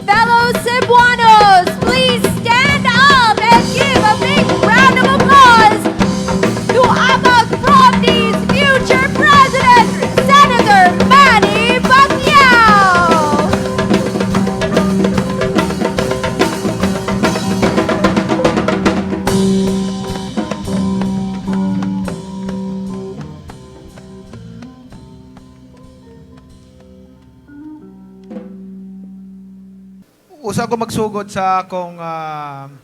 Fellow Cebuanos, please stand up and give a big round of applause to Amag Properties' future president, Senator Manny Pacquiao. Usa ko magsugod sa akong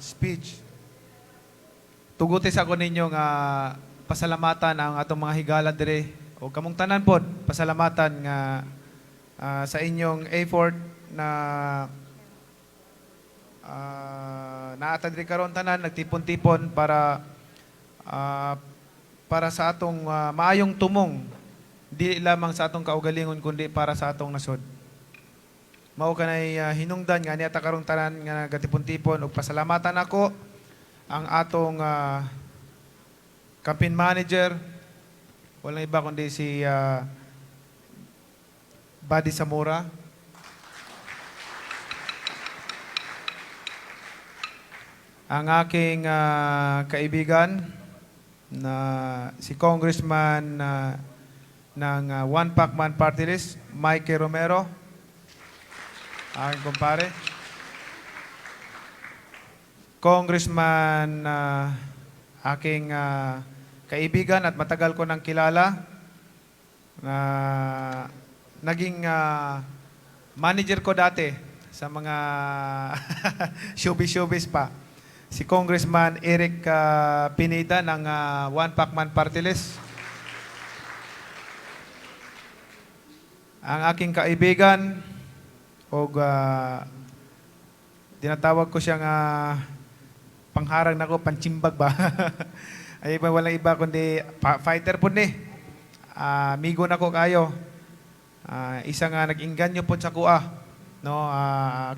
speech. Tugutis ako ninyo nga pasalamatan ang atong mga higala dire o kamong tanan pod pasalamatan nga sa inyong effort na naatad rin karon tanan nagtipon-tipon para sa atong maayong tumong di lamang sa atong kaugalingon kundi para sa atong nasod. Mao kanay hinungdan nga niya karong tanan nga gatipon-tipon ug pasalamatan ako ang atong campaign manager walang iba kundi si Buddy Zamora. Ang aking kaibigan na si Congressman ng One Pacman Party List, Mikey Romero. Aking kumpare. Congressman, aking kaibigan at matagal ko nang kilala. Naging manager ko dati sa mga showbiz pa. Si Congressman Eric Pineda ng One Pacman Party List. Ang aking kaibigan, o tinatawag ko siyang pangharang na ko, panchimbag ba? Ay walang iba kundi fighter po ni. Amigo na ko kayo. Isa nga nag-inganyo po sa kuha, no?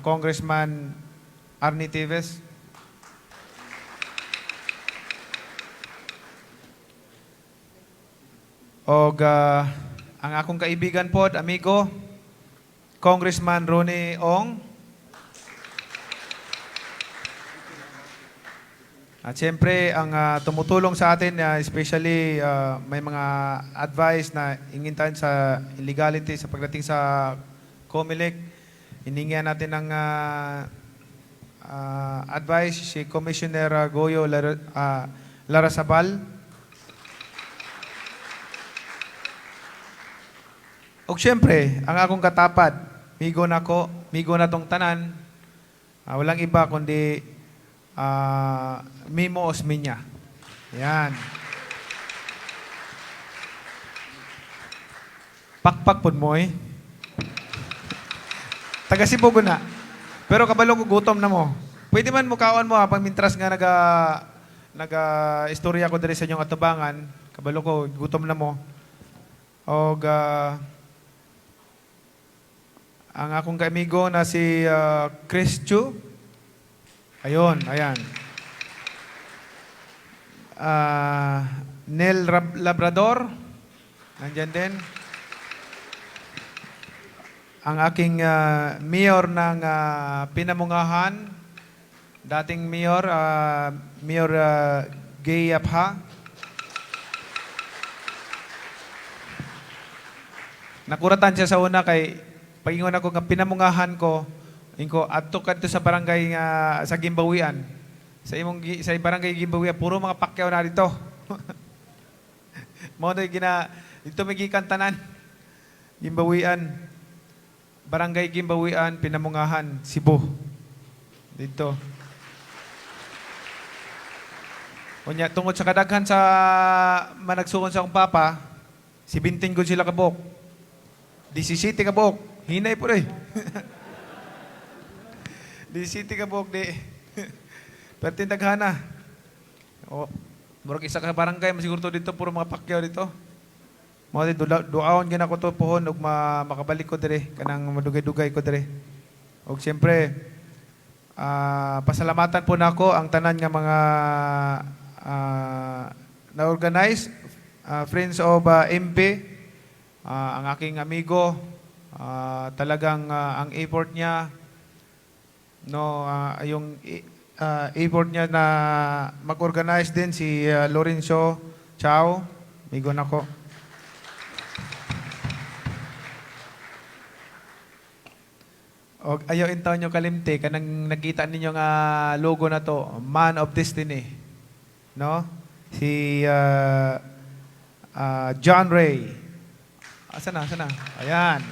Congressman Arnie Tives. O ang akong kaibigan po, amigo, Congressman Ronnie Ong. At siyempre, ang tumutulong sa atin, especially may mga advice na ingintan sa illegality sa pagdating sa COMELEC. Hiningihan natin ng advice si Commissioner Goyo Larrazabal. O siyempre, ang akong katapad, migo na tong tanan, walang iba kundi Mimo Osminya. Yan. Pakpak pod mo eh. Taga Cebu na. Pero kabalo ko gutom na mo. Pwede man mukaon mo pag mintras nga istorya ko diri sa inyong atubangan. Kabalo ko gutom na mo. O ang akong kaamigo na si Chris Chu. Ayun, ayan. Nel Labrador. Nandyan din. Ang aking mayor ng Pinamungahan. Dating mayor, Mayor Gay Apha. Nakuratan siya sa una kay pagingon ako nga Pinamungahan ko, inko adto kadto sa barangay nga sa Gimbawian. Sa barangay Gimbawian puro mga pakyaw na dito. Mo na dito may gikan tanan. Gimbawian. Barangay Gimbawian, Pinamungahan, Cebu. Dito. Unya tungod sa kadaghan sa managsuon sa akong papa, 17 gud sila kabok. 17 kabok. Hinay po rin. 17 kabok di. Pero tindaghana. O, murag isa ka barangay, masiguro to dito, puro mga pakyaw dito. Mga duaon gina ko to pohon ug makabalik ko dire kanang madugay-dugay ko dire. Ug siyempre pasalamatan po nako ang tanan nga mga na-organize Friends of MP, ang aking amigo Talagang ang effort niya, no, effort niya na mag-organize din si Lorenzo Chao, migo nako. Og ayaw intaw nyo kalimti kanang nakita ninyo nga logo na to, Man of Destiny, no? Si John Ray. Asa na? Ayan.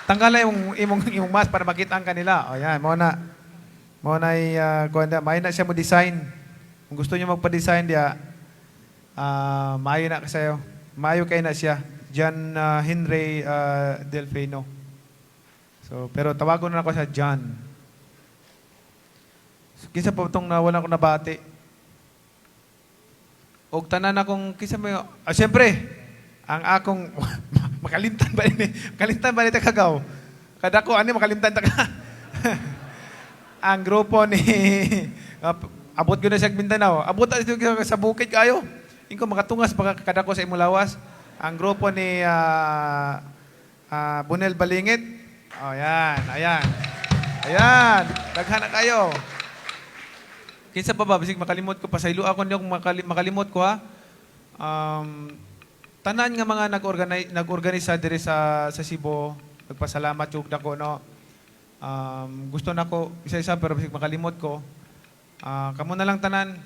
Tanggalay imong mask para makita ang kanila. Ayan, mo na kuanda, may na siya mo design. Kung gusto niyo magpa-design dia, maayo na kasayo. Maayo kay na siya. John Henry Delfino. So, pero tawagon na ako sa John. So, kisa po itong wala ko nabati. Og tanan akong kisa mo, siyempre, ang akong makalimtan ba ni? Makalimtan ba ni kagaw? Kada ko ani makalimtan ta ka. Ang grupo ni abot ko na sa Mindanao. Abot na sa bukid kayo. Ingko makatungas baka kada ko sa Imulawas. Ang grupo ni Bunel Balingit. Oh, ayan. Daghan na kayo. Kinsa pa ba bisig makalimot ko pasaylo ako niyo kung makalimot ko ha. Tanan nga mga nag-organisa diri sa Cebu, nagpasalamat jud ako no. Gusto nako isa-isa pero bisig makalimot ko. Kamo na lang tanan.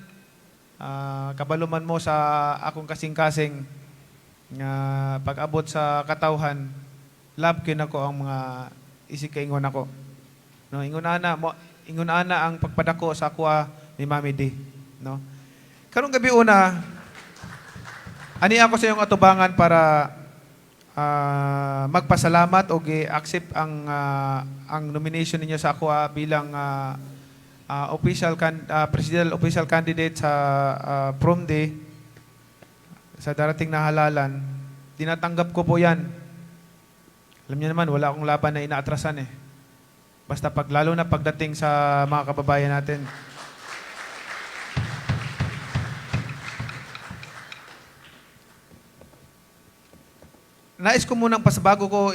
Kabaluman mo sa akong kasing-kasing nga pag-abot sa katawhan. Love kin ako ang mga isig kaingon ako. No, ingon ana ang pagpadako sa akwa ni Mami D, no. Karong gabi una, ani ako sa iyong atubangan para magpasalamat o i-accept ang nomination ninyo sa akwa bilang presidential official candidate sa prom day sa darating na halalan. Tinatanggap ko po 'yan. Alam niyo naman, wala akong laban na inaatrasan eh. Basta lalo na pagdating sa mga kababayan natin. Nais ko munang bago ko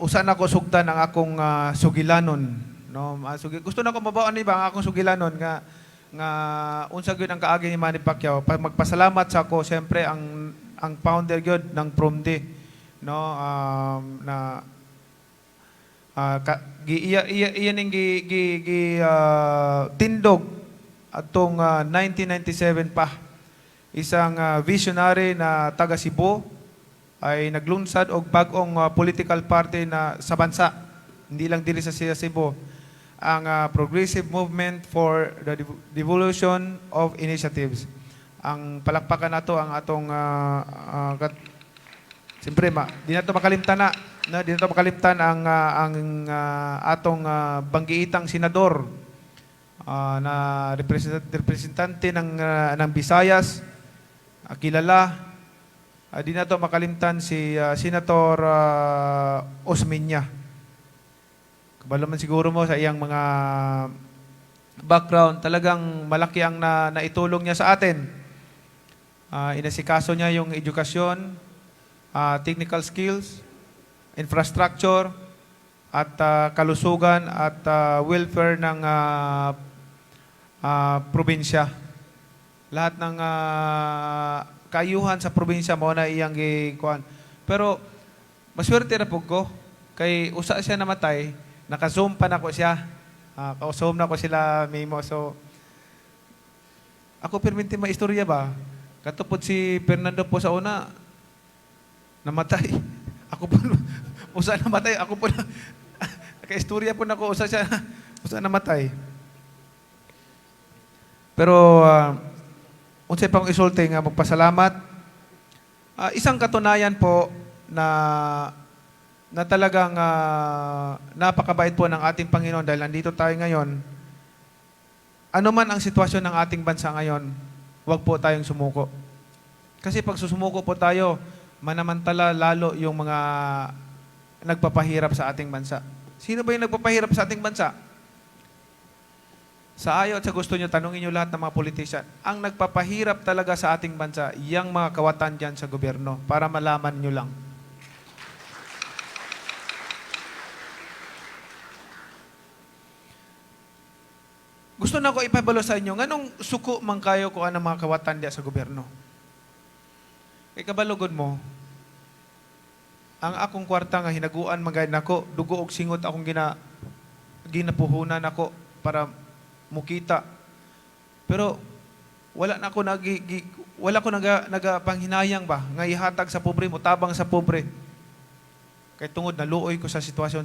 usan ako sugdan ang akong sugilanon. No? Gusto na ko mabawaan ni ba ang akong sugilanon nga unsa gyud ang kaagi ni Manny Pacquiao. Magpasalamat sa ako siyempre ang founder gyud ng Prom Day. No, iyan tindog atong 1997 pa. Isang visionary na taga Cebu ay naglunsad og bag-ong political party na sa bansa, hindi lang dili sa Cebu, ang Progressive Movement for the Devolution of Initiatives. Ang palakpakan nato ang atong siyempre, di na ito makalimtan di na ito makalimtan ang atong banggiitang senador na representante ng Visayas, kilala. Di na ito makalimtan si Senator Osmeña. Kabalo man siguro mo sa iyang mga background, talagang malaki ang naitulong niya sa atin. Inasikaso niya yung edukasyon, technical skills, infrastructure, at kalusugan at welfare ng probinsya. Lahat ng kaayuhan sa probinsya mo na iyang gikuan. Pero maswerte na po ko kay usa siya namatay, naka-zoom pa na ko siya. Ka-zoom na ko sila Mimo. So ako perminti maistorya ba? Katupod si Fernando po sa una, namatay. Ako po, usa namatay. Ako po, naka-istorya po na ko, usa namatay. Pero, unsay pang isulti nga magpasalamat. Isang katunayan po na talagang napakabait po ng ating Panginoon dahil nandito tayo ngayon. Ano man ang sitwasyon ng ating bansa ngayon, huwag po tayong sumuko. Kasi pag susumuko po tayo, manamantala lalo yung mga nagpapahirap sa ating bansa. Sino ba yung nagpapahirap sa ating bansa? Sa ayaw at sa gusto nyo, tanungin nyo lahat ng mga politician. Ang nagpapahirap talaga sa ating bansa, yung mga kawatan dyan sa gobyerno, para malaman nyo lang. Gusto na ko ipabalo sa inyo, nganong suko man kayo ko ang mga kawatan diya sa gobyerno? Kay kabalugod mo, ang akong kwarta nga hinaguan magay nako, dugo og singot akong ginapuhunan ako para mukita. Pero wala na ako wala ko nagapanghinayang ba nga ihatag sa pobre mo, tabang sa pobre. Kay tungod naluoy ko sa sitwasyon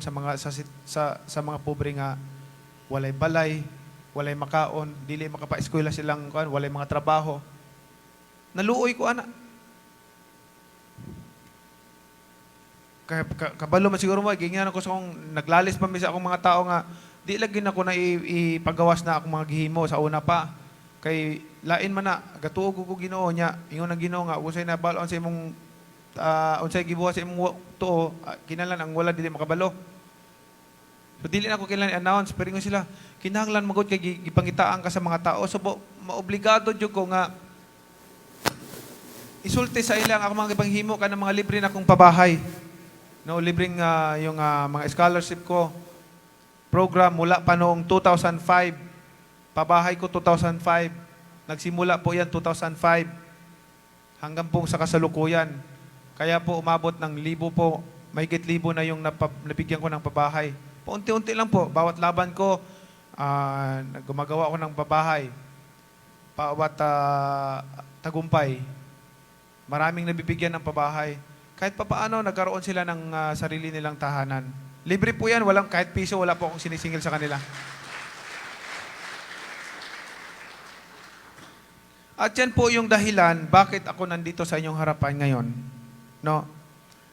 sa mga pobre nga walay balay, walay makaon, dili makapa-eskwela silang walay mga trabaho. Naluoy ko ana. Kabalo man siguro mo, ganyan ako sa akong naglalis pa mi sa akong mga tao nga di lagi na ko na ipagawas na akong mga gihimo sa una pa. Kay lain man na gatuog ko Ginoo nya, ingon ang Ginoo nga usay na balon sa imong unsay gibuhat sa imong tuo, kinahanglan ang wala dili makabalo. So dili na ko kinahanglan i-announce pero ingon sila, kinahanglan magud kay gipangitaan ka sa mga tao so maobligado jud ko nga isulti sa ilang ako mga ipanghimo ka ng mga libre na kong pabahay. No, libreng yung mga scholarship ko program mula pa noong 2005. Pabahay ko 2005. Nagsimula po yan 2005 hanggang po sa kasalukuyan. Kaya po umabot ng libo po, mahigit libo na yung nabigyan ko ng pabahay. Paunti-unti lang po, bawat laban ko, gumagawa ko ng pabahay. Bawat tagumpay, maraming nabibigyan ng pabahay. Kahit papaano, nagkaroon sila ng sarili nilang tahanan. Libre po yan, walang kahit piso, wala po akong sinisingil sa kanila. At yan po yung dahilan bakit ako nandito sa inyong harapan ngayon. No?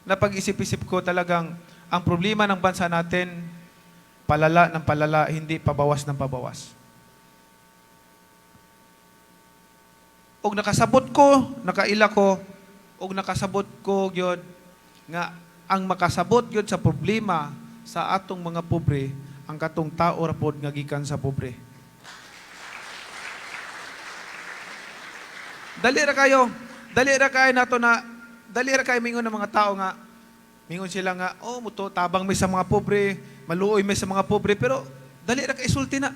Napag-isip-isip ko talagang ang problema ng bansa natin, palala ng palala, hindi pabawas ng pabawas. Og nakasabot ko, nakaila ko, og nakasabot ko gyud nga ang makasabot gyud sa problema sa atong mga pobre, ang katong tao ra pod nga gikan sa pobre. Dali ra kayo nato na dali ra kayo mingon ng mga tao nga mingon sila nga muto tabang may sa mga pobre, maluoy may sa mga pobre pero dali ra kay isulti na.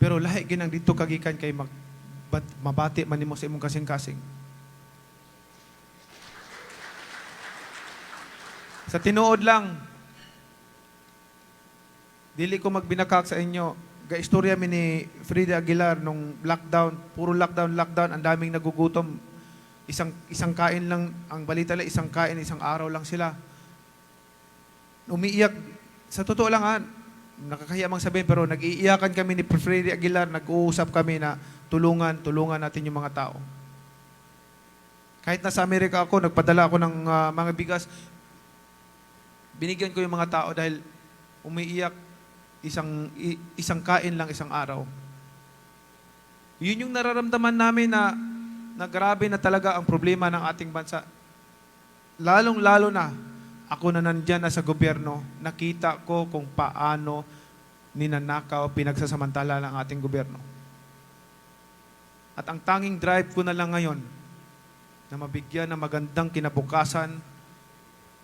Pero lahi ginang dito kagikan kay mabati man nimo sa imong kasing-kasing. Sa tinuod lang, dili ko magbinakak sa inyo. Ga-istorya mi ni Frida Aguilar nung lockdown, puro lockdown, ang daming nagugutom. Isang kain lang, ang balita lang, isang kain, isang araw lang sila. Umiiyak, sa totoo lang nakakahiya mang sabihin, pero nag-iiyakan kami ni Frida Aguilar, nag-uusap kami na tulungan natin yung mga tao. Kahit nasa Amerika ako, nagpadala ako ng mga bigas, binigyan ko yung mga tao dahil umiiyak isang kain lang isang araw. Yun yung nararamdaman namin na grabe na talaga ang problema ng ating bansa. Lalong-lalo na, ako na nandyan na sa gobyerno, nakita ko kung paano ninanakaw, pinagsasamantala ng ating gobyerno. At ang tanging drive ko na lang ngayon, na mabigyan ng magandang kinabukasan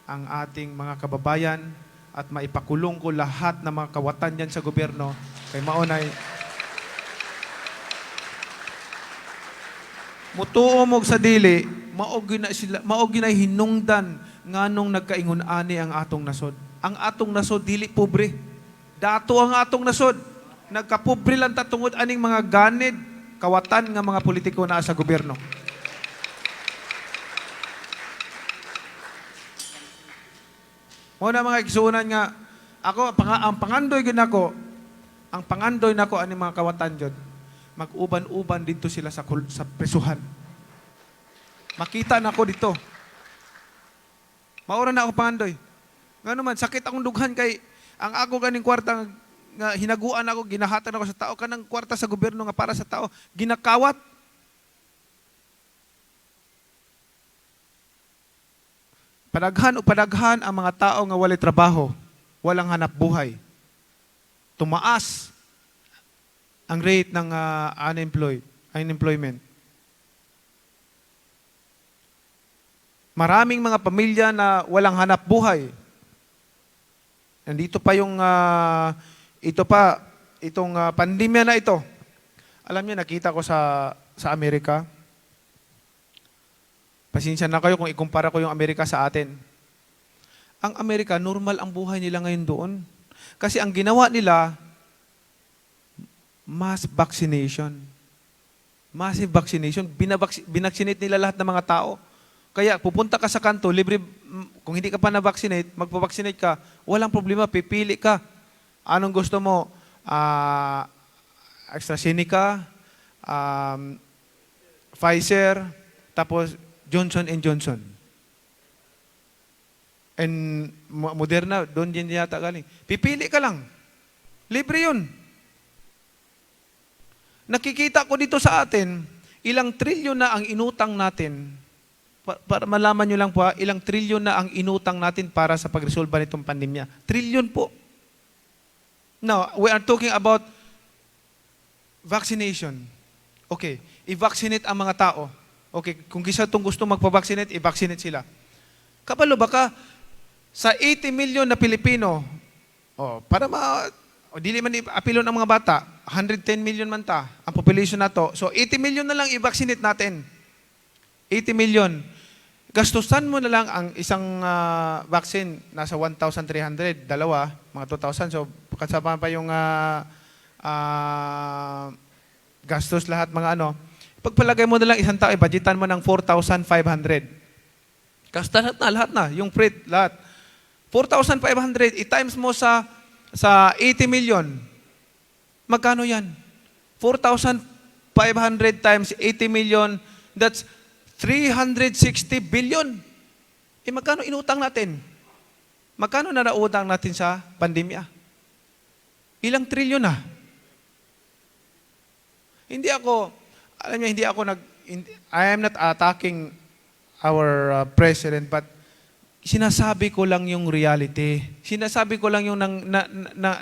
ang ating mga kababayan at maipakulong ko lahat ng mga kawatan dyan sa gobyerno kay maunay mutuomog sa dili maog ginay hinungdan nganong nagkaingon ani ang atong nasod. Ang atong nasod dili pobre. Dato ang atong nasod. Nagkapobre lang ta tungod aning mga ganid kawatan nga mga politiko na sa gobyerno. Muna mga igsuunan nga, ako, ang pangandoy nako ani mga kawatan dyan, mag-uban-uban dito sila sa presuhan. Makita na ako dito. Maura na ako pangandoy. Nga naman, sakit akong dughan kay, ang ako ganing kwarta, nga hinaguan ako, ginahatan ako sa tao, kanang kwarta sa gobyerno nga para sa tao, ginakawat. Padaghan ang mga tao nga walay trabaho, walang hanap buhay. Tumaas ang rate ng unemployment. Maraming mga pamilya na walang hanap buhay. Nandito pa yung pandemya na ito, alam niyo, nakita ko sa Amerika, pasensya na kayo kung ikumpara ko yung Amerika sa atin. Ang Amerika, normal ang buhay nila ngayon doon. Kasi ang ginawa nila, mass vaccination. Massive vaccination. Binaksinate nila lahat ng mga tao. Kaya pupunta ka sa kanto, libre, kung hindi ka pa na-vaccinate, magpa-vaccinate ka, walang problema, pipili ka. Anong gusto mo? AstraZeneca, Pfizer, tapos Johnson & Johnson. And Moderna, doon din yata galing. Pipili ka lang. Libre yun. Nakikita ko dito sa atin, ilang trilyon na ang inutang natin. Para malaman nyo lang po, ilang trilyon na ang inutang natin para sa pagresolba nitong pandemya. Trilyon po. Now, we are talking about vaccination. Okay, i-vaccinate ang mga tao. Okay, kung isa itong gusto magpa-vaccinate, i-vaccinate sila. Kabalo baka sa 80 million na Pilipino, dili man apilo ng mga bata, 110 million man ta, ang population na to. So 80 million na lang i-vaccinate natin. 80 million. Gastusan mo na lang ang isang vaccine, nasa 1,300, dalawa, mga 2,000. So kasama pa yung gastos lahat, mga ano. Pagpalagay mo na lang isang tao, budgetan mo ng 4,500. Kasta lahat na, yung freight, lahat. 4,500, i-times mo sa 80 million. Magkano yan? 4,500 times 80 million, that's 360 billion. Magkano inutang natin? Magkano na nautang natin sa pandemya? Ilang trilyon na? I am not attacking our president, but sinasabi ko lang yung reality. Sinasabi ko lang yung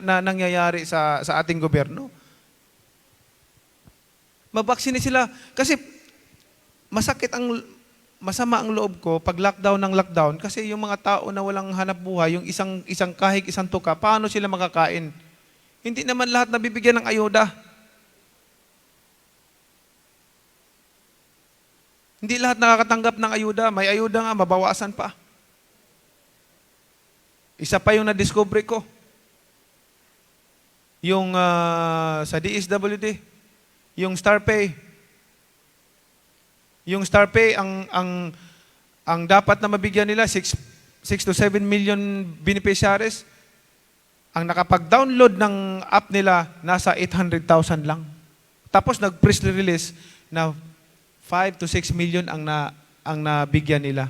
nangyayari sa ating gobyerno. Mabaksine sila. Kasi masama ang loob ko pag lockdown kasi yung mga tao na walang hanap buhay, yung isang kahig, isang tuka, paano sila makakain? Hindi naman lahat nabibigyan ng ayuda. Hindi lahat nakakatanggap ng ayuda. May ayuda nga, mabawasan pa. Isa pa yung na-discover ko. Yung sa DSWD, yung StarPay. Yung StarPay, ang dapat na mabigyan nila, 6 to 7 million beneficiaries. Ang nakapag-download ng app nila, nasa 800,000 lang. Tapos nag-press release na 5 to 6 million ang nabigyan nila.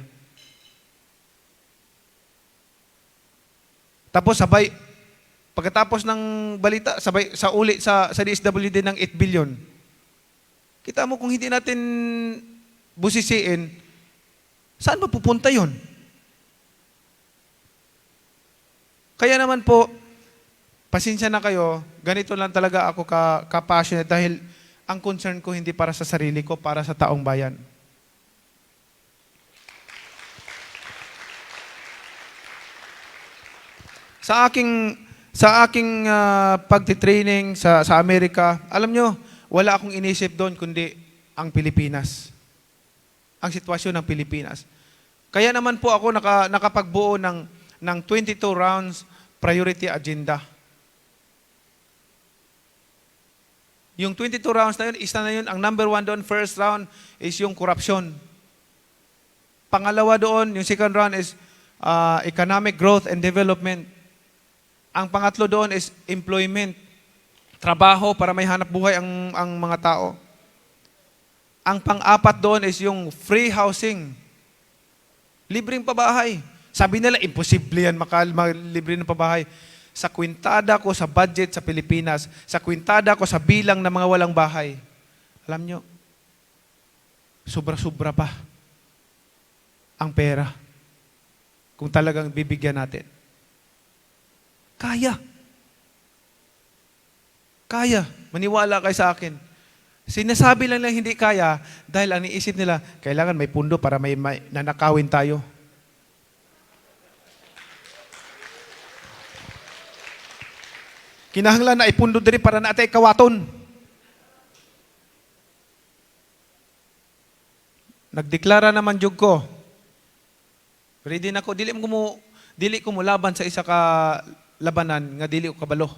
Tapos pagkatapos ng balita, sa DSWD ng 8 billion. Kita mo kung hindi natin busisiin, saan mapupunta yun? Kaya naman po, pasensya na kayo, ganito lang talaga ako ka-passionate dahil ang concern ko hindi para sa sarili ko, para sa taong bayan. Sa aking pagtitraining sa Amerika, alam nyo, wala akong inisip doon kundi ang Pilipinas. Ang sitwasyon ng Pilipinas. Kaya naman po ako nakapagbuo ng 22 rounds priority agenda. Yung 22 rounds na yun, isa na yun, ang number 1 doon, first round is yung corruption. Pangalawa doon, yung second round is economic growth and development. Ang pangatlo doon is employment. Trabaho para may hanap buhay ang mga tao. Ang pang-apat doon is yung free housing. Libreng pabahay. Sabi nila, imposible yan libre ng pabahay. Sa kwintada ko sa budget sa Pilipinas, sa kwintada ko sa bilang ng mga walang bahay, alam nyo, sobra-sobra pa ang pera kung talagang bibigyan natin. Kaya. Maniwala kayo sa akin. Sinasabi lang hindi kaya dahil ang iniisip nila, kailangan may pundo para may nanakawin tayo. Kinahanglan na ipundo diri para naatay kawaton. Nagdeklara naman jud ko. Ready na ko, dili ko mo laban sa isa ka labanan nga dili ko kabalo.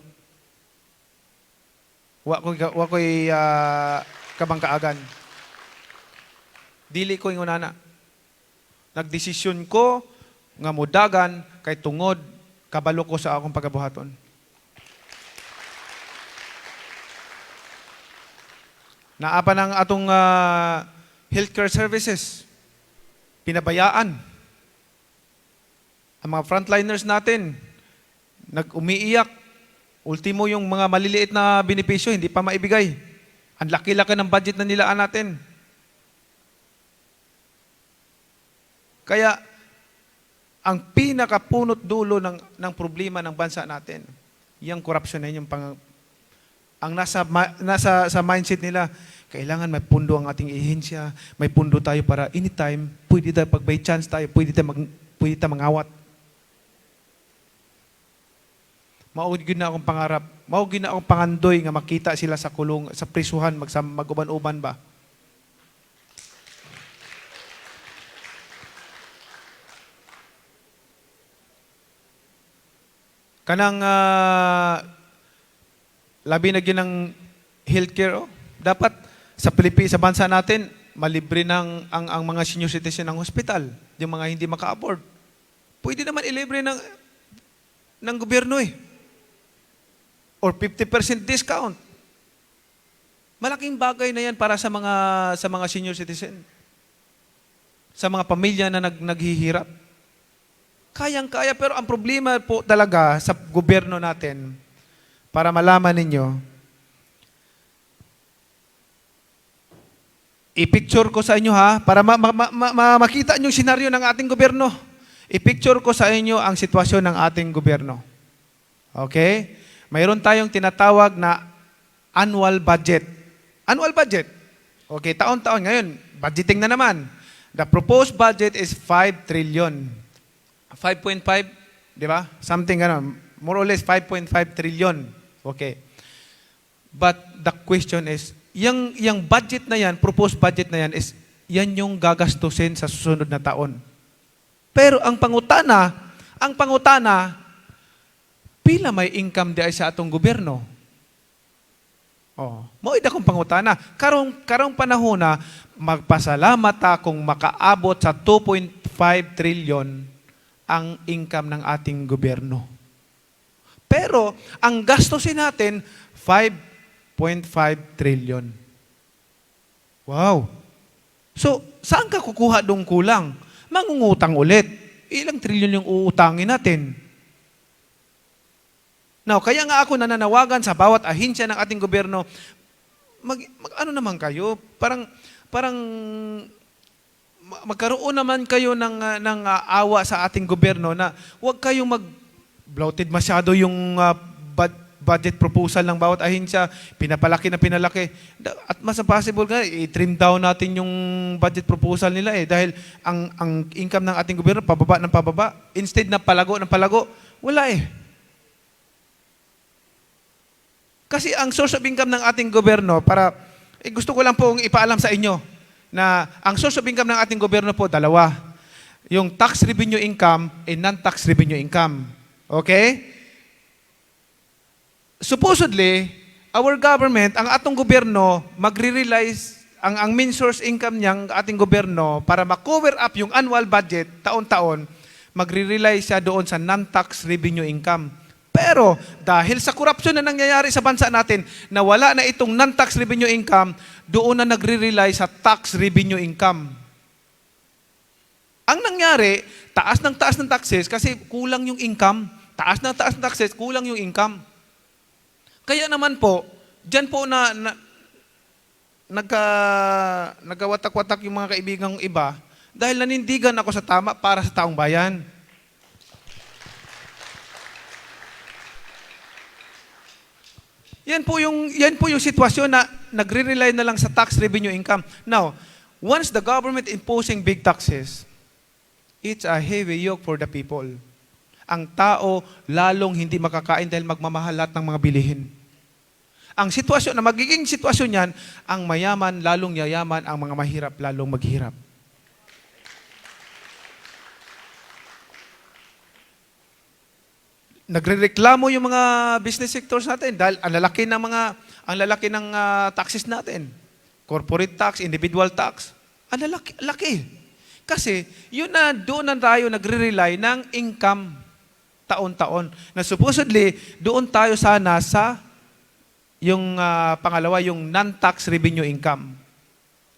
Wa ko'y kabangkaagan. Dili ko ingunana. Nagdesisyon ko nga mudagan kay tungod kabalo ko sa akong pagabuhaton. Naapa ng atong healthcare services. Pinabayaan. Ang mga frontliners natin, nag-umiiyak. Ultimo yung mga maliliit na benepisyo, hindi pa maibigay. Ang laki-laki ng budget na nilaan natin. Kaya, ang pinakapunot dulo ng problema ng bansa natin, yung corruption na yun, ang nasa sa mindset nila, kailangan may pundo ang ating ehensya, may pundo tayo para anytime, pwede tayo, pag may chance tayo, pwede tayo mangawat. Maugid na akong pangarap, maugid na akong pangandoy nga makita sila sa kulong, sa prisuhan, mag-uban-uban ba? Kanang labi na ng healthcare, dapat sa Pilipinas, sa bansa natin, malibre ng ang mga senior citizen ng hospital, yung mga hindi maka-afford. Pwede naman ilibre ng gobyerno eh. Or 50% discount. Malaking bagay na yan para sa mga senior citizen. Sa mga pamilya na naghihirap. Kayang-kaya, pero ang problema po talaga sa gobyerno natin, para malaman ninyo, i-picture ko sa inyo ha, para makita nyo yung senaryo ng ating gobyerno. I-picture ko sa inyo ang sitwasyon ng ating gobyerno. Okay? Mayroon tayong tinatawag na annual budget. Annual budget. Okay, taon-taon. Ngayon, budgeting na naman. The proposed budget is 5 trillion. 5.5, di ba? Something ano, more or less 5.5 trillion. Okay. But the question is, yung budget na yan, proposed budget na yan, is yan yung gagastusin sa susunod na taon. Pero ang pangutana, pila may income di ay sa atong gobyerno? Mao ida kong pangutana. Karong panahon na magpasalamat ta kung makaabot sa 2.5 trillion ang income ng ating gobyerno. Pero ang gastusin natin 5.5 trillion. Wow. So, saan ka kukuha dong kulang? Mangungutang ulit. Ilang trillion yung uutangin natin? Now, kaya nga ako nananawagan sa bawat ahensya ng ating gobyerno, ano naman kayo? Parang magkaroon naman kayo ng awa sa ating gobyerno na huwag kayong bloated masyado yung budget proposal ng bawat ahensya, pinapalaki. At mas possible nga, i-trim down natin yung budget proposal nila dahil ang income ng ating gobyerno, pababa ng pababa. Instead na palago ng palago, wala Kasi ang source of income ng ating gobyerno, gusto ko lang pong ipaalam sa inyo na ang source of income ng ating gobyerno po, dalawa. Yung tax revenue income and non-tax revenue income. Okay? Supposedly, our government, ang atong gobyerno, magre-realize ang main source income niyang ating gobyerno para ma-cover up yung annual budget taon-taon, magre-realize siya doon sa non-tax revenue income. Pero dahil sa korupsyon na nangyayari sa bansa natin, na wala na itong non-tax revenue income, doon na nagre-rely sa tax revenue income. Ang nangyari, taas ng taxes kasi kulang yung income. Taas ng taxes, kulang yung income. Kaya naman po, dyan po nagkawatak-watak yung mga kaibigang iba dahil nanindigan ako sa tama para sa taong bayan. Yan po yung sitwasyon na nagre-rely na lang sa tax revenue income. Now, once the government imposing big taxes, it's a heavy yoke for the people. ang tao lalong hindi makakain dahil magmamahal lahat ng mga bilihin. Ang sitwasyon, na magiging sitwasyon yan, ang mayaman lalong yayaman, ang mga mahirap lalong maghirap. Nagrereklamo yung mga business sectors natin dahil ang lalaki ng taxes natin. Corporate tax, individual tax, ang laki. Kasi yun na doon na tayo nagre-rely ng income taon-taon. Na supposedly, doon tayo sana sa yung pangalawa, yung non-tax revenue income.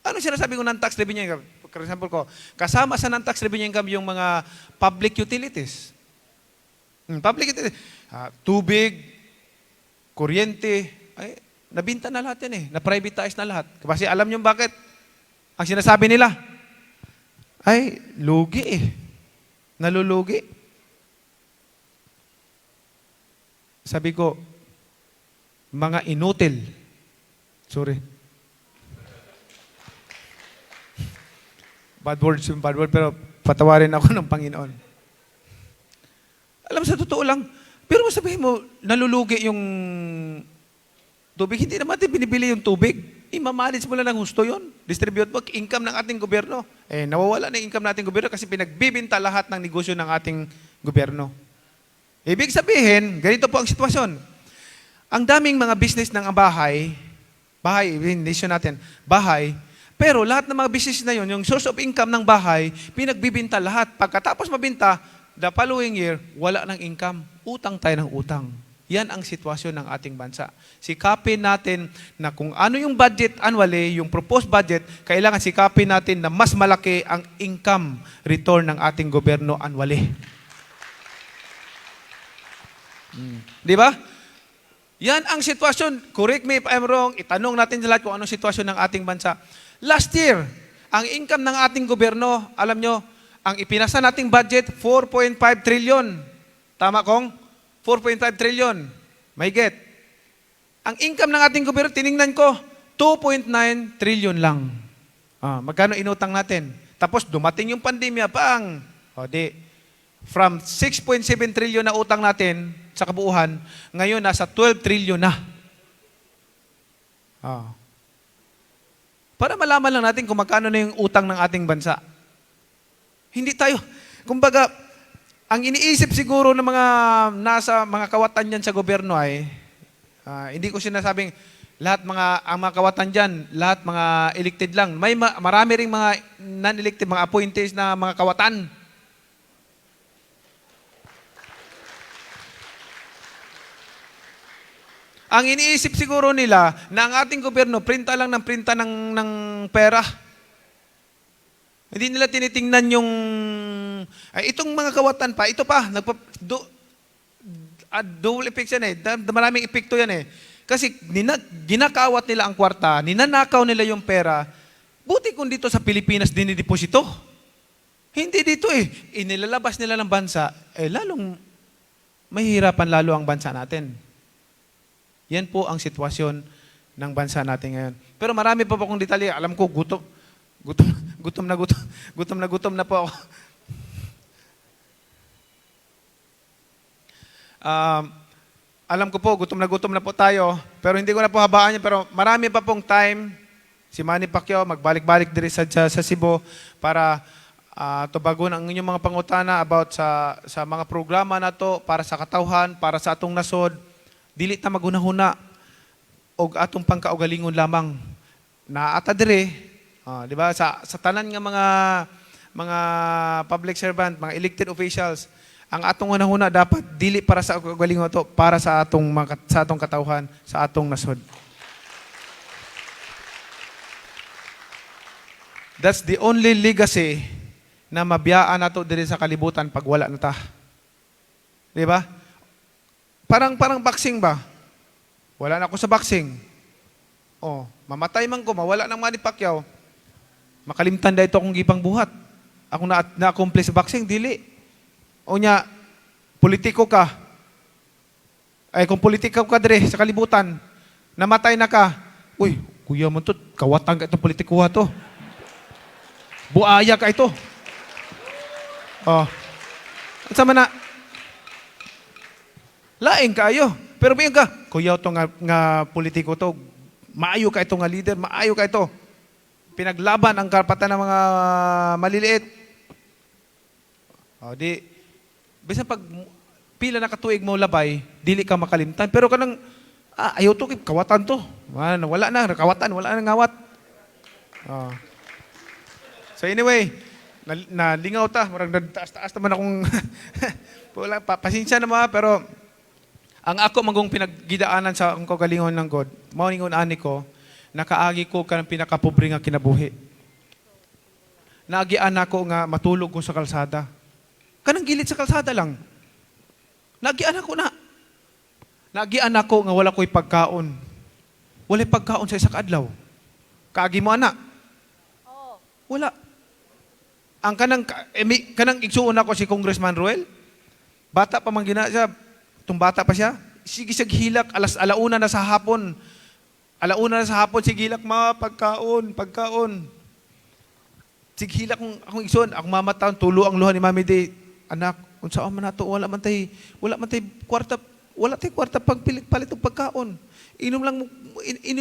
Ano sinasabi ko non-tax revenue income? For example ko, kasama sa non-tax revenue income yung mga public utilities. Public utilities, tubig, kuryente, ay, nabinta na lahat yan na-privatize na lahat. Kasi alam nyo bakit? Ang sinasabi nila, ay, lugi nalulugi. Sabi ko, mga inutil. Sorry. Bad word, pero patawarin ako ng Panginoon. Alam, sa totoo lang, pero sabihin mo, nalulugi yung tubig. Hindi naman natin binibili yung tubig. Imamanage mo lang ng gusto yun. Distribute mo, income ng ating gobyerno. Nawawala na income ng ating gobyerno kasi pinagbibinta lahat ng negosyo ng ating gobyerno. Ibig sabihin, ganito po ang sitwasyon. Ang daming mga business ng bahay, nation natin, bahay, pero lahat ng mga business na yun, yung source of income ng bahay, pinagbibinta lahat. Pagkatapos mabinta, the following year, wala ng income. Utang tayo ng utang. Yan ang sitwasyon ng ating bansa. Sikapin natin na kung ano yung budget annually, yung proposed budget, kailangan sikapin natin na mas malaki ang income return ng ating gobyerno annually. Di ba? Yan ang sitwasyon. Correct me if I'm wrong. Itanong natin sa lahat kung anong sitwasyon ng ating bansa. Last year, ang income ng ating gobyerno, alam nyo, ang ipinasa nating budget, 4.5 trillion. Tama kong? 4.5 trillion. May get. Ang income ng ating gobyerno, tiningnan ko, 2.9 trillion lang. Magkano inutang natin? Tapos dumating yung pandemya, from 6.7 trillion na utang natin sa kabuuan, ngayon nasa 12 trillion na. Para malaman lang natin kung magkano na yung utang ng ating bansa. Hindi tayo, kumbaga, ang iniisip siguro ng mga nasa mga kawatan dyan sa gobyerno ay, hindi ko sinasabing lahat ang mga kawatan dyan, lahat mga elected lang. Marami ring mga non-elected, mga appointees na mga kawatan. Ang iniisip siguro nila na ang ating gobyerno, printa lang ng printa ng pera. Hindi nila tinitingnan yung, itong mga kawatan pa, ito pa, double effect yan maraming epekto yan Kasi ginakawat nila ang kwarta, ninanakaw nila yung pera, buti kung dito sa Pilipinas dinideposito. Hindi dito inilalabas nila ng bansa, lalong mahihirapan lalo ang bansa natin. Yan po ang sitwasyon ng bansa natin ngayon. Pero marami pa po akong detalye. Alam ko, gutom na po ako. Alam ko po, gutom na po tayo. Pero hindi ko na po habaan yan. Pero marami pa pong time. Si Manny Pacquiao, magbalik-balik diri sa Cebu para tubagon ang inyong mga pangutana about sa mga programa na to para sa katawhan, para sa atong nasod. Dili ta magunahuna og atong pangkaugalingon lamang na ata dire, di ba, sa tanan nga mga public servant, mga elected officials, ang atong hunahuna dapat dili para sa kaugalingon to, para sa atong katawhan, sa atong nasod. That's the only legacy na mabiyaan nato diri sa kalibutan pag wala na ta. Di ba? Parang boxing ba? Wala na ako sa boxing. Mamatay man ko, mawala ng Manny Pacquiao. Makalimtan da ito akong gipang buhat. Ako na-accomplish sa boxing, dili. O niya, politiko ka. Kung politiko ka dire sa kalibutan, namatay na ka. Uy, kuya mo to, kawatan ka itong politikuha to. Buaya ka ito. At sama na, Laing kayo. Pero biyan ka, kuyaw to nga politiko to, maayo ka ito nga leader, maayo ka ito. Pinaglaban ang karapatan ng mga maliliit. O di, bisan pag pila na katuig mo labay, dili ka makalimtan. Pero kanang, ayaw to, kawatan to. Wala na, kawatan, wala na ngawat. Oh. So anyway, nalingaw ta, marang taas-taas naman akong, pasensya na mga, pero ang ako magong pinaggidaanan sa ang kagalingon ng God, mauningon ani ko, nakaagi ko kanang pinakapobre nga kinabuhi. Naagian ako nga matulog ko sa kalsada. Kanang gilid sa kalsada lang. Naagian ako na. Naagian ako nga wala ko'y pagkaon. Wala'y pagkaon sa isa kaadlaw. Kaagi mo ana. Wala. Ang kanang igsuon ako si Congressman Ruel. Bata pa man gina siya. Bata pa siya. Sige siya hilak alauna na sa hapon. Alauna na sa hapon sige hilak pagkaon. Sige hilak akong igsuon, akong mamataon tulo ang luha ni Mami Day. Anak, unsa man nato wala man tay kwarta pagpalit og pagkaon. Inom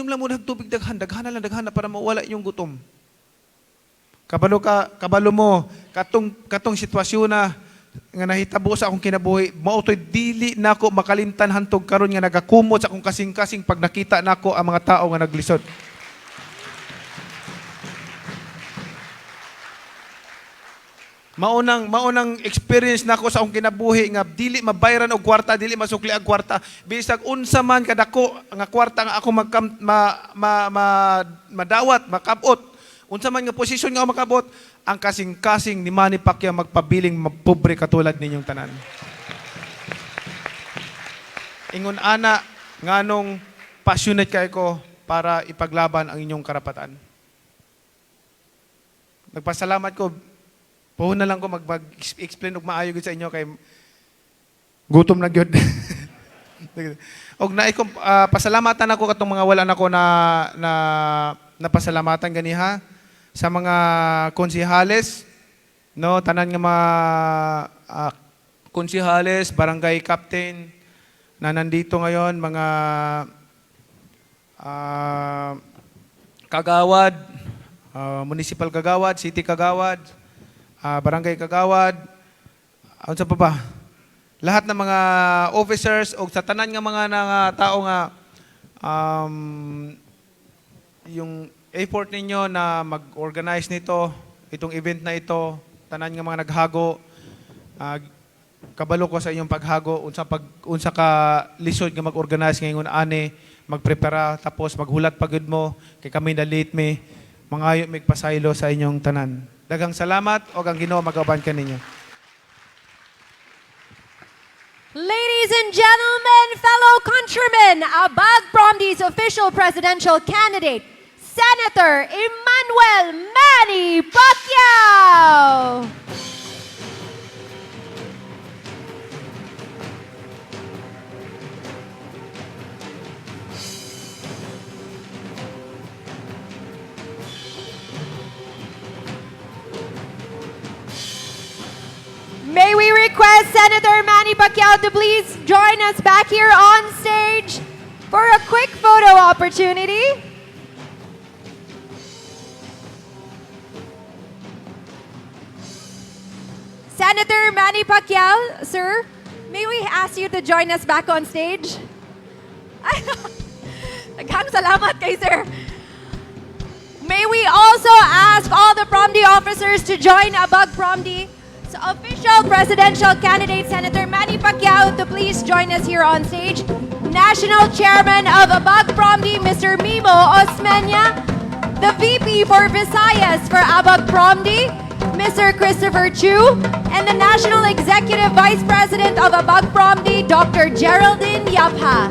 lang mo ng tubig daghan na para mawala yung gutom. Kabalo mo katong sitwasyon na nga nahitabo sa akong kinabuhi, mautoy dili nako makalimtan hantog karon nga nagakumot sa akong kasing-kasing pag nakita nako ang mga tao nga naglisod. Maunang experience nako sa akong kinabuhi nga dili mabayaran og kwarta, dili masukli ang kwarta. Bisag unsa man kadako nga kwarta nga ako madawat, makabot. Unsa man nga posisyon nga makabot, ang kasing-kasing ni Manny Pacquiao magpabiling mapobre katulad ninyong tanan. Ingon ana nganong passionate kay ko para ipaglaban ang inyong karapatan. Nagpasalamat ko. Puhon na lang ko mag-explain og maayo gid sa inyo kay gutom na gyud. Og naay ko pasalamatan ako katong mga wala nako na pasalamatan ganiha sa mga konsehales, no, tanan nga mga konsehales, barangay captain na nandito ngayon, mga kagawad, municipal kagawad, city kagawad, barangay kagawad, unsa pa ba? Lahat ng mga officers o sa tanan nga mga tao nga yung effort ninyo na mag-organize nito, itong event na ito, tanan nga mga naghago, kabalo ko sa inyong paghago, unsa ka lisod nga mag-organize ngayon ani, magprepara, tapos maghulat pagod mo, kay kami na late me, mangayo magpasaylo sa inyong tanan. Daghang salamat o ang Ginoo magaban kaninyo. Ladies and gentlemen, fellow countrymen, Abag Promdi's official presidential candidate, Senator Emmanuel Manny Pacquiao. May we request Senator Manny Pacquiao to please join us back here on stage for a quick photo opportunity. Senator Manny Pacquiao, sir, may we ask you to join us back on stage? Daghang salamat kay sir. May we also ask all the Promdi officers to join Abag Promdi. So official presidential candidate Senator Manny Pacquiao to please join us here on stage. National Chairman of Abag Promdi, Mr. Mimo Osmeña. The VP for Visayas for Abag Promdi, Mr. Christopher Chu. And the National Executive Vice President of Abag Promdi, Dr. Geraldine Yapha.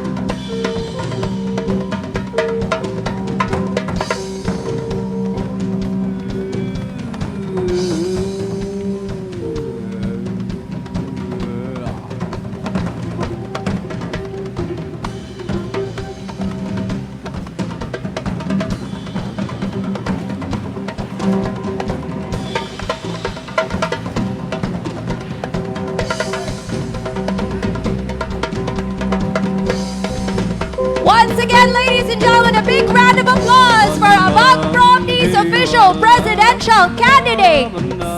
Once again, ladies and gentlemen, a big round of applause for Abag Promdi's official presidential candidate,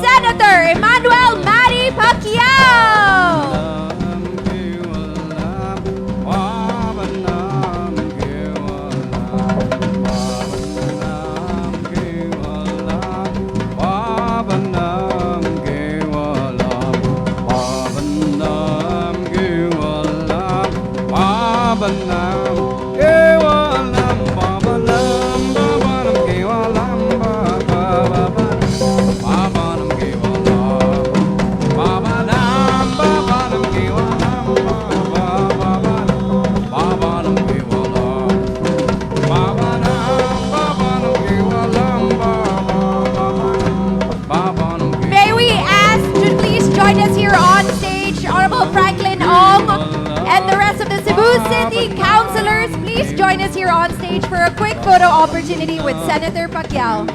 Senator Emmanuel Manny Pacquiao. May we ask to please join us here on stage, Honorable Franklin Ong and the rest of the Cebu City Councilors. Please join us here on stage for a quick photo opportunity with Senator Pacquiao.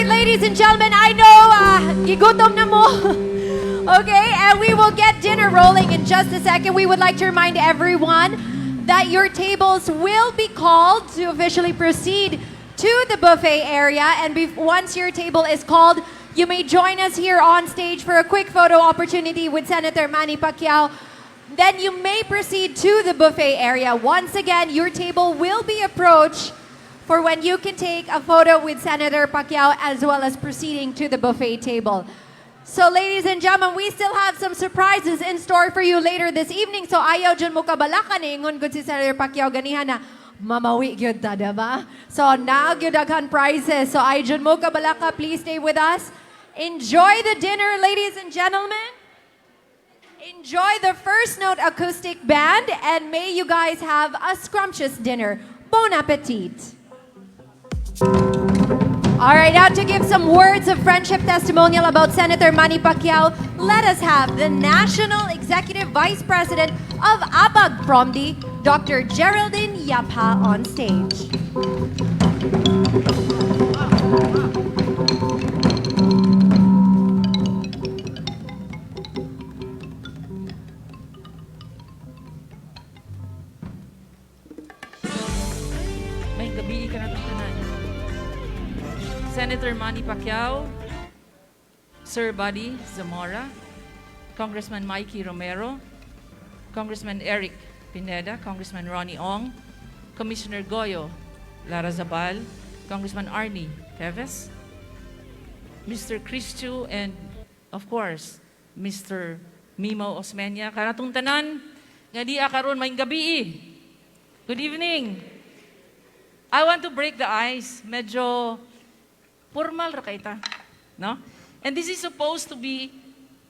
Ladies and gentlemen, I know gigutom na mo. Okay, and we will get dinner rolling in just a second. We would like to remind everyone that your tables will be called to officially proceed to the buffet area. And once your table is called, you may join us here on stage for a quick photo opportunity with Senator Manny Pacquiao. Then you may proceed to the buffet area. Once again, your table will be approached for when you can take a photo with Senator Pacquiao as well as proceeding to the buffet table. So ladies and gentlemen, we still have some surprises in store for you later this evening. So ayaw dyan mo kabalakan ingon gud si Senator Pacquiao ganihan na mamawi gyud ta, diba? So gyud daghan prizes. So ayaw dyan mo kabalaka, please stay with us. Enjoy the dinner, ladies and gentlemen. Enjoy the First Note Acoustic Band and may you guys have a scrumptious dinner. Bon appetit. All right, now to give some words of friendship testimonial about Senator Manny Pacquiao, let us have the National Executive Vice President of Abag Promdi, Dr. Geraldine Yapha, on stage. May gabi ka na tanan. Senator Manny Pacquiao, Sir Buddy Zamora, Congressman Mikey Romero, Congressman Eric Pineda, Congressman Ronnie Ong, Commissioner Goyo Larazabal, Congressman Arnie Teves, Mr. Cristu, and of course, Mr. Mimo Osmeña. Kanatong tanan, nga di akaron may gabi. Good evening. I want to break the ice. Medyo formal ra kaita, no? And this is supposed to be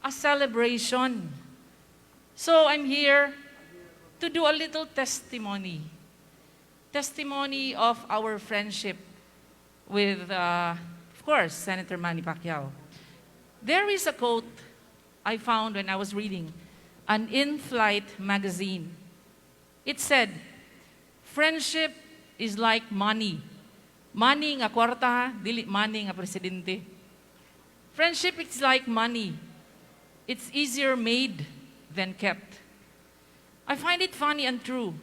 a celebration. So I'm here to do a little testimony. Testimony of our friendship with of course, Senator Manny Pacquiao. There is a quote I found when I was reading an in-flight magazine. It said, friendship is like money. Money nga kwarta, dili money nga presidente. Friendship is like money. It's easier made than kept. I find it funny and true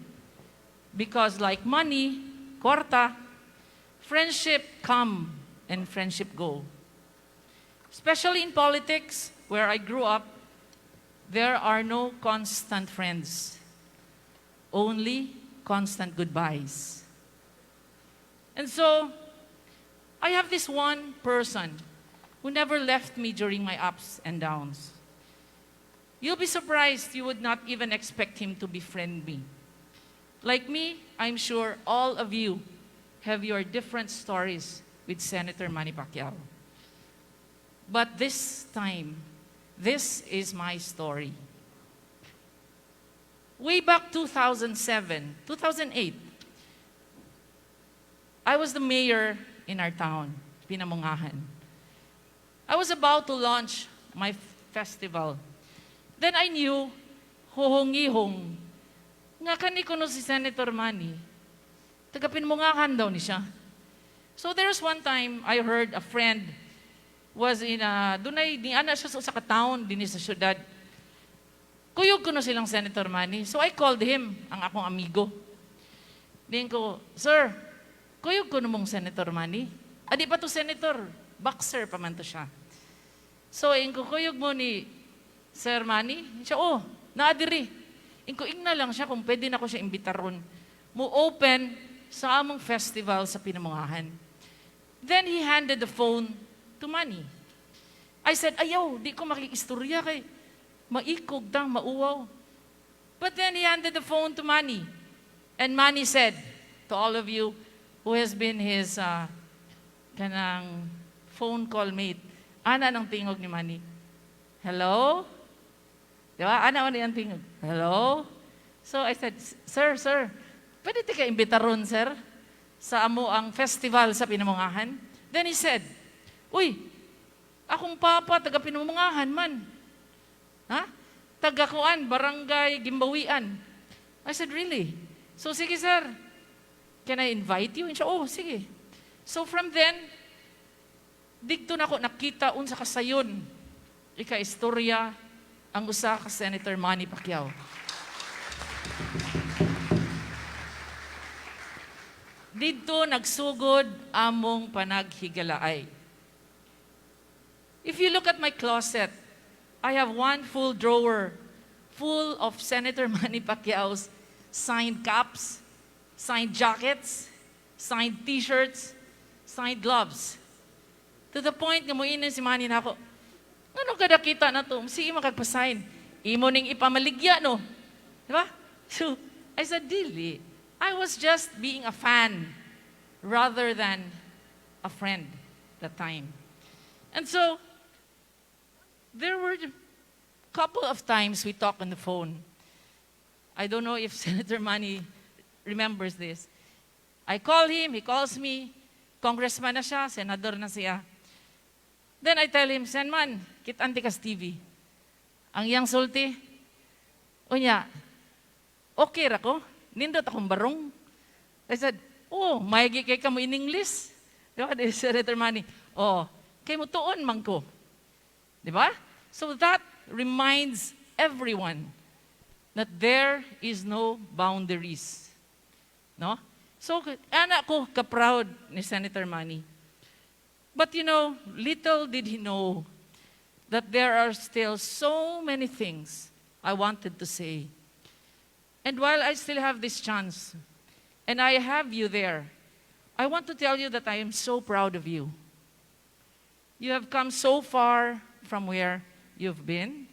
because like money, kwarta, friendship come and friendship go. Especially in politics, where I grew up, there are no constant friends, only constant goodbyes. And so, I have this one person who never left me during my ups and downs. You'll be surprised you would not even expect him to befriend me. Like me, I'm sure all of you have your different stories with Senator Manny Pacquiao. But this time, this is my story. Way back 2007, 2008, I was the mayor in our town, Pinamungahan. I was about to launch my festival. Then I knew, hohongihong, nga kani ko no si Senator Manny, taga Pinamungahan daw ni siya. So there's one time I heard a friend was in dunay di ana siya sa ka-town dinhi sa syudad. Kuyog ko no silang Senator Manny. So I called him, ang akong amigo. Din ko, "Sir, kuyog ko no mong Senator Manny." Adi pa to senator, boxer pa man to siya. So ko kuyog mo ni Sir Manny. Siya, "Oh, naa diri." Ko ingna lang siya kung pwede na ko siya imbitaron. Mo open sa among festival sa Pinamungahan. Then he handed the phone to Manny. I said, "Ayaw, di ko makikistorya kay maikog dang mauwaw." But then he handed the phone to Manny. And Manny said to all of you who has been his kanang phone call mate, ana nang tingog ni Manny, "Hello?" Di ba? Ana ano yung tingog? "Hello?" So I said, Sir, pwede ti ka imbitaron, sir, sa amo ang festival sa Pinamungahan?" Then he said, "Uy, akong papa, taga Pinamungahan man. Ha? Taga Kuan, Barangay Gimbawian." I said, "Really?" So, sige sir, can I invite you? And siya, "Oh, sige." So from then, digto na ko nakita unsa kasayon, ika-istorya, ang usa ka Senator Manny Pacquiao. Dito nagsugod among panaghigalaay. If you look at my closet, I have one full drawer full of Senator Manny Pacquiao's signed caps, signed jackets, signed t-shirts, signed gloves. To the point nga moinon si Manny na ako, "Ano kada kita na to? Sige makagpasign. Imo ning ipamaligya, no?" Diba? So, I said, "Dili. I was just being a fan rather than a friend that time." And so, there were a couple of times we talked on the phone. I don't know if Senator Manny remembers this. I call him, he calls me, congressman na siya, senador na siya. Then I tell him, "Sen man, kitanti kas TV. Ang iyang sulti, unya, okay ra ko? Nindot akong barong." I said, "Oh, maigi kay ka mo in English." Diba? Senator Manny, "Oh, kay mo tuon man ko." Diba? So that reminds everyone that there is no boundaries. No? So, anak ko ka-proud ni Senator Manny. But you know, little did he know that there are still so many things I wanted to say. And while I still have this chance, and I have you there, I want to tell you that I am so proud of you. You have come so far from where you've been.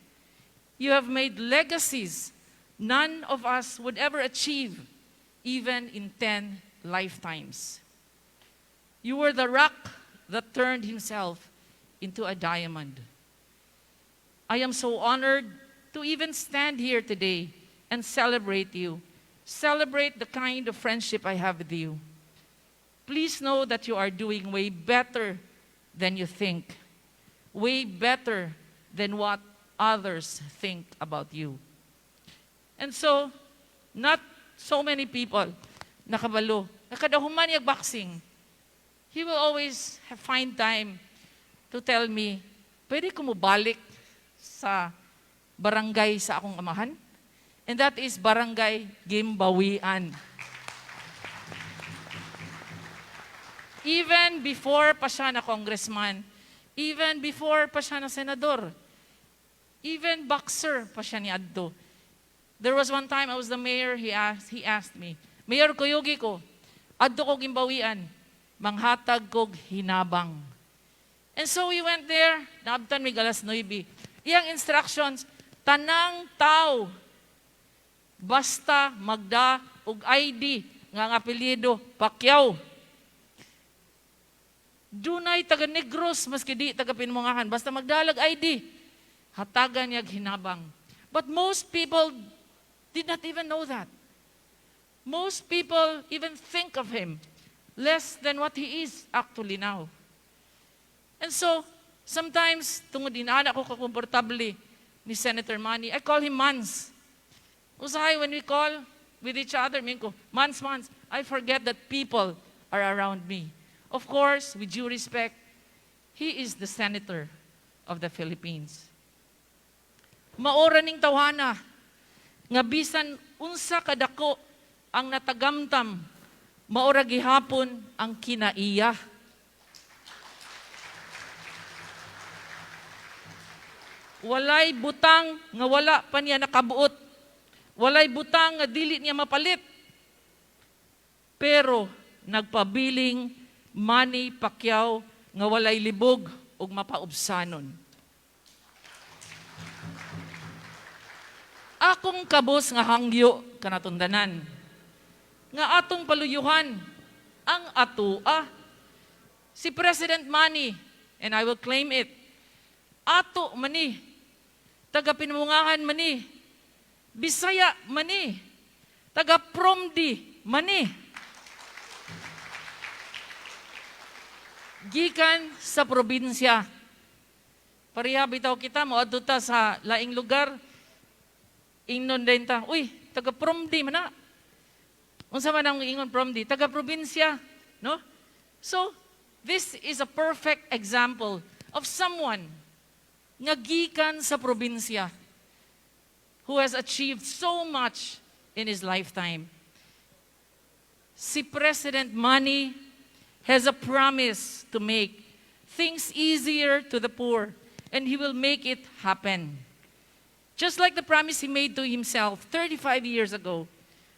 You have made legacies none of us would ever achieve, even in 10 lifetimes. You were the rock that turned himself into a diamond. I am so honored to even stand here today and celebrate you. Celebrate the kind of friendship I have with you. Please know that you are doing way better than you think. Way better than what others think about you. And so, not so many people nakabalo. Nakadahuman yung boxing. He will always find time to tell me, pwede ko mo balik sa barangay sa akong amahan? And that is Barangay Gimbawian. Even before pa siya na congressman, even before pa siya na senador, even boxer pa siya ni Addo. There was one time I was the mayor, he asked me, Mayor Kuyugi ko, Addo ko Gimbawian, manghatag kog hinabang. And so we went there, naabtan mi galas 9. Iyang instructions, tanang tao, basta magda og ID nga ang apelyido Pacquiao. Dunay taga Negros maski di taga Pinmungahan, basta magdalag ID, hatagan niya hinabang. But most people did not even know that. Most people even think of him less than what he is actually now. And so, sometimes, tungod inana ko kakomportable ni Senator Manny, I call him Mans. Usahay, when we call with each other, minko, Mans, I forget that people are around me. Of course, with due respect, he is the Senator of the Philippines. Maora ning tawhana, nga bisan unsa kadako ang natagamtam, maora gihapon ang kinaiya. Walay butang nga wala pa niya nakabuot. Walay butang nga dili niya mapalit. Pero nagpabiling Manny Pacquiao nga walay libog ug mapaubsanon. Akong kabos nga hangyo kanatundanan. Nga atong paluyuhan ang atua. Si President Manny, and I will claim it, ato mani, taga Pinmungahan mani, Bisaya mani, taga Promdi mani. Gikan sa probinsya. Pareha bitaw kita, moadto ta sa laing lugar, ingnon din ta, uy, taga Promdi man na. Unsa man ang ingon Promdi? Taga probinsya, no? So, this is a perfect example of someone nga gikan sa probinsya who has achieved so much in his lifetime. Si President Manny has a promise to make things easier to the poor, and he will make it happen. Just like the promise he made to himself 35 years ago,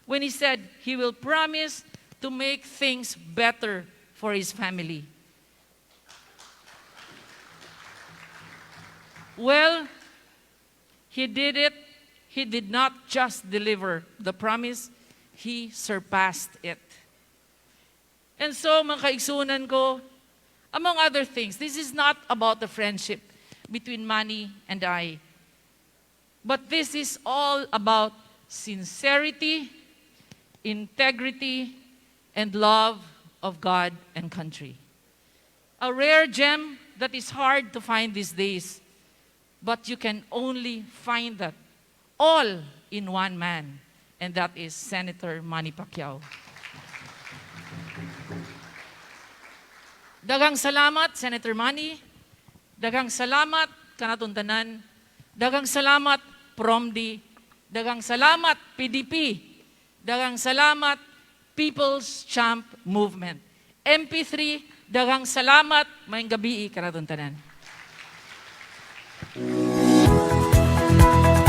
when he said he will promise to make things better for his family. Well, he did it. He did not just deliver the promise, he surpassed it. And so, mga kaigsunan ko, among other things, this is not about the friendship between Manny and I, but this is all about sincerity, integrity, and love of God and country. A rare gem that is hard to find these days, but you can only find that all in one man, and that is Senator Manny Pacquiao. Daghang salamat, Senator Manny. Daghang salamat, kanatuntanan. Daghang salamat, Promdi. Daghang salamat, PDP. Daghang salamat, People's Champ Movement. MP3, daghang salamat, mayang gabi, kanatuntanan.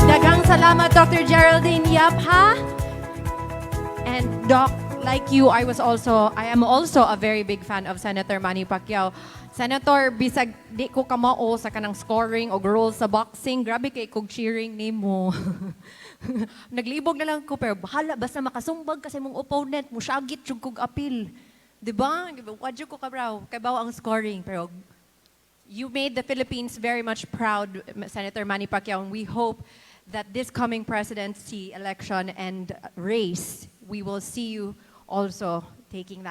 Daghang salamat, Dr. Geraldine Yap, ha? And Doc, like you, I am also a very big fan of Senator Manny Pacquiao. Senator, bisag di ko kamao sa kanang scoring o rules sa boxing, grabe kay kog cheering nimo. Naglibog na lang ko, pero bahala, basta makasumbag kasi mong opponent, mo syagit yung kog appeal. Diba? Wadyo ko kabraw, kabaw ang scoring, pero you made the Philippines very much proud, Senator Manny Pacquiao, and we hope that this coming presidency election and race, we will see you also taking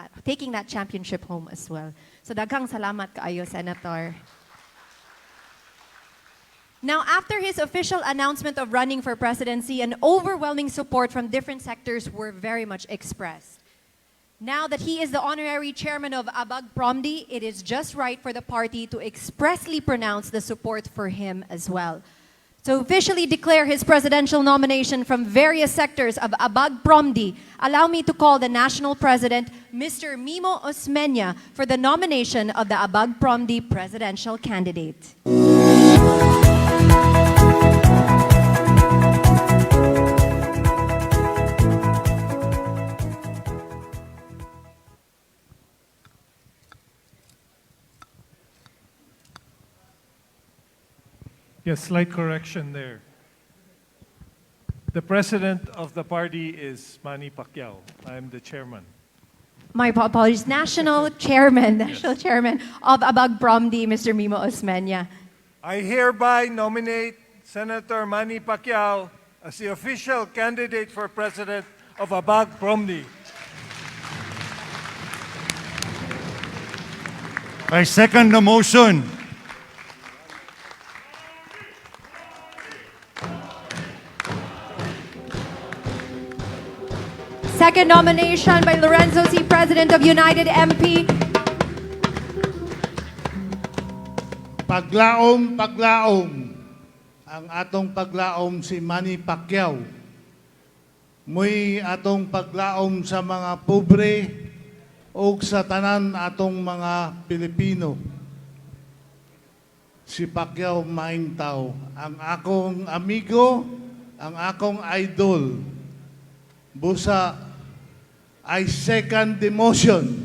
that championship home as well. So daghang salamat kaayo, Senator. Now, after his official announcement of running for presidency, an overwhelming support from different sectors were very much expressed. Now that he is the honorary chairman of Abag Promdi, it is just right for the party to expressly pronounce the support for him as well. To officially declare his presidential nomination from various sectors of Abag Promdi, allow me to call the national president, Mr. Mimo Osmeña, for the nomination of the Abag Promdi presidential candidate. Yes, slight correction there. The president of the party is Manny Pacquiao. I'm the chairman. My apologies, national chairman of Abag Promdi, Mr. Mimo Osmeña. I hereby nominate Senator Manny Pacquiao as the official candidate for president of Abag Promdi. I second the motion. Second nomination by Lorenzo C. President of United MP. Paglaom. Ang atong paglaom si Manny Pacquiao. Muy atong paglaom sa mga pobre o sa tanan atong mga Pilipino. Si Pacquiao maing tao. Ang akong amigo, ang akong idol. Busa, I second the motion.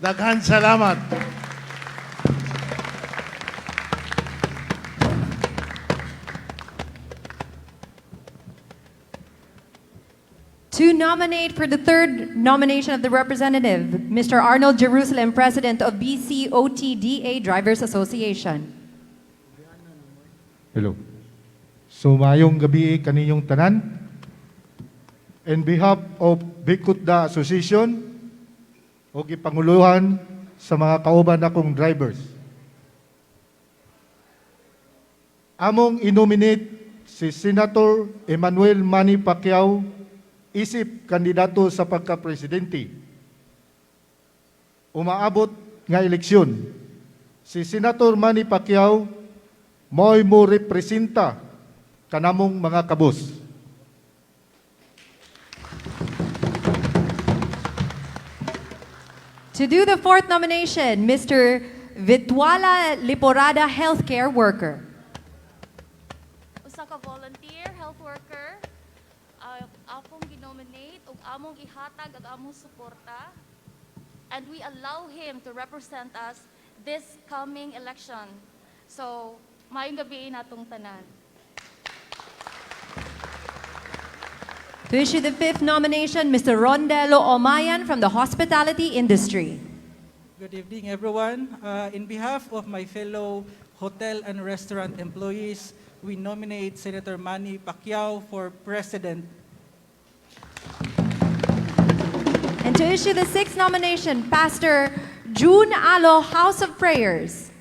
Daghan salamat. To nominate for the third nomination of the representative, Mr. Arnold Jerusalem, President of BCOTDA Drivers Association. Hello. So mayong gabi kaninyong tanan. In behalf of Bikutda Association o gipanguluhan sa mga kauban akong drivers. Among inominate si Senator Emmanuel Manny Pacquiao isip kandidato sa pagka-presidente. Umaabot nga eleksyon. Si Senator Manny Pacquiao mo'y mo representa kanamong mga kabos. To do the fourth nomination, Mr. Vitwala Liporada, healthcare worker. Usa ka volunteer health worker, akong ginominate ug among ihatag ang among suporta, and we allow him to represent us this coming election. So, maayong gabi natong tanan. To issue the fifth nomination, Mr. Rondelo Omayan from the hospitality industry. Good evening, everyone. In behalf of my fellow hotel and restaurant employees, we nominate Senator Manny Pacquiao for president. And to issue the sixth nomination, Pastor June Alo, House of Prayers.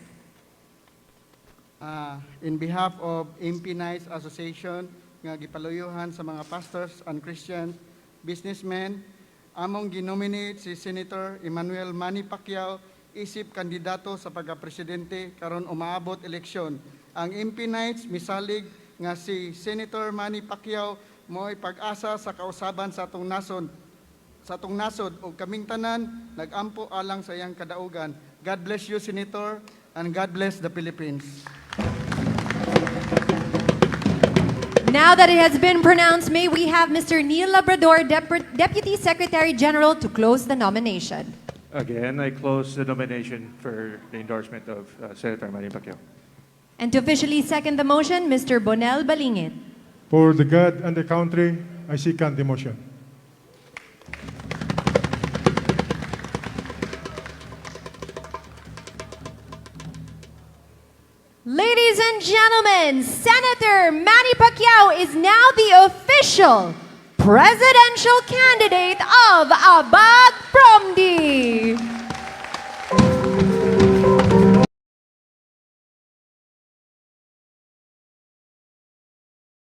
In behalf of MP Knights Association, nga gipaluyuhan sa mga pastors and Christian businessmen, among ginominate si Senator Emmanuel Manny Pacquiao isip kandidato sa pagka-presidente karon umaabot eleksyon. Ang MP Knights misalig nga si Senator Manny Pacquiao mo'y pag-asa sa kausaban sa atong nasod ug kaming tanan nagampo alang sa iyang kadaugan. God bless you, Senator, and God bless the Philippines. Now that it has been pronounced, may we have Mr. Neil Labrador, Deputy Secretary General, to close the nomination. Again, I close the nomination for the endorsement of Senator Manny Pacquiao. And to officially second the motion, Mr. Bonel Balingit. For the God and the country, I second the motion. Ladies and gentlemen, Senator Manny Pacquiao is now the official presidential candidate of Abag Promdi.